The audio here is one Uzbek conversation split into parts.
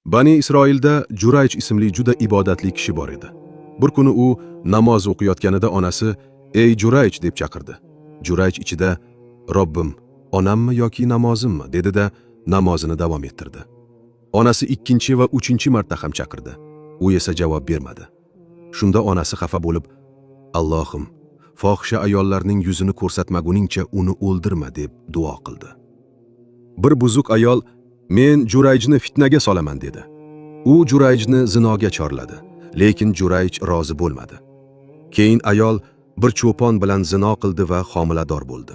Bani Isroilda Jurayj ismli juda ibodatli kishi bor edi. Bir kuni u namoz o'qiyotganida onasi: "Ey Jurayj" deb chaqirdi. Jurayj ichida: "Robbim, onammi yoki namozimmi?" dedi-da, namozini davom ettirdi. Onasi ikkinchi va uchinchi marta ham chaqirdi. U esa javob bermadi. Shunda onasi xafa bo'lib: "Allohim, fohisha ayollarning yuzini ko'rsatmaguningcha uni o'ldirma" deb duo qildi. Bir buzuq ayol: "Men Jurayjni fitnaga solaman" dedi. U Jurayjni zinoga chorladi, lekin Jurayj rozi bo'lmadi. Keyin ayol bir cho'pon bilan zino qildi va homilador bo'ldi.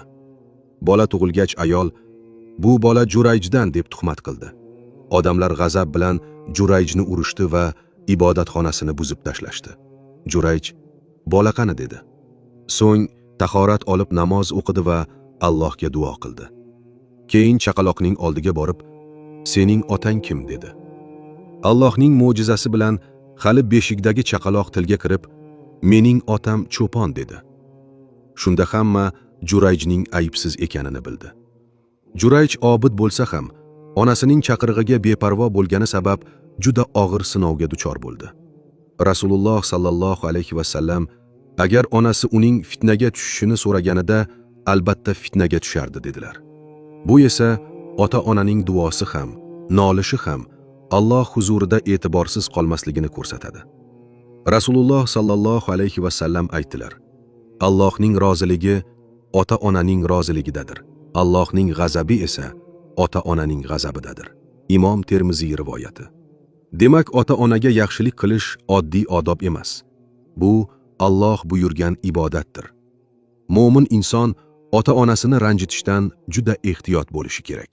Bola tug'ilgach ayol: "Bu bola Jurayjdan" deb tuhmat qildi. Odamlar g'azab bilan Jurayjni urishdi va ibodatxonasini buzib tashlashdi. Jurayj: "Bola qani?" dedi. So'ng tahorat olib namoz o'qidi va Allohga duo qildi. Keyin chaqaloqning oldiga borib: "Sening otang kim?" dedi. Allohning mo'jizasi bilan hali beshikdagi chaqaloq tilga kirib: "Mening otam cho'pon" dedi. Shunda hamma Jurayjning aybsiz ekanini bildi. Jurayj obid bo'lsa ham, onasining chaqirig'iga beparvo bo'lgani sabab juda og'ir sinovga duchor bo'ldi. Rasululloh sallallohu alayhi va sallam: "Agar onasi uning fitnaga tushishini so'raganida, albatta fitnaga tushardi" dedilar. Bu esa ota-onaning duosi ham, nolishi ham Alloh huzurida e'tiborsiz qolmasligini ko'rsatadi. Rasululloh sallallohu alayhi va sallam aytdilar: "Allohning roziligi ota-onaning roziligidadir. Allohning g'azabi esa ota-onaning g'azabidadir." Imom Termiziy rivoyati. Demak, ota-onaga yaxshilik qilish oddiy odob emas. Bu Alloh buyurgan ibodatdir. Mo'min inson ota-onasini ranjitishdan juda ehtiyot bo'lishi kerak.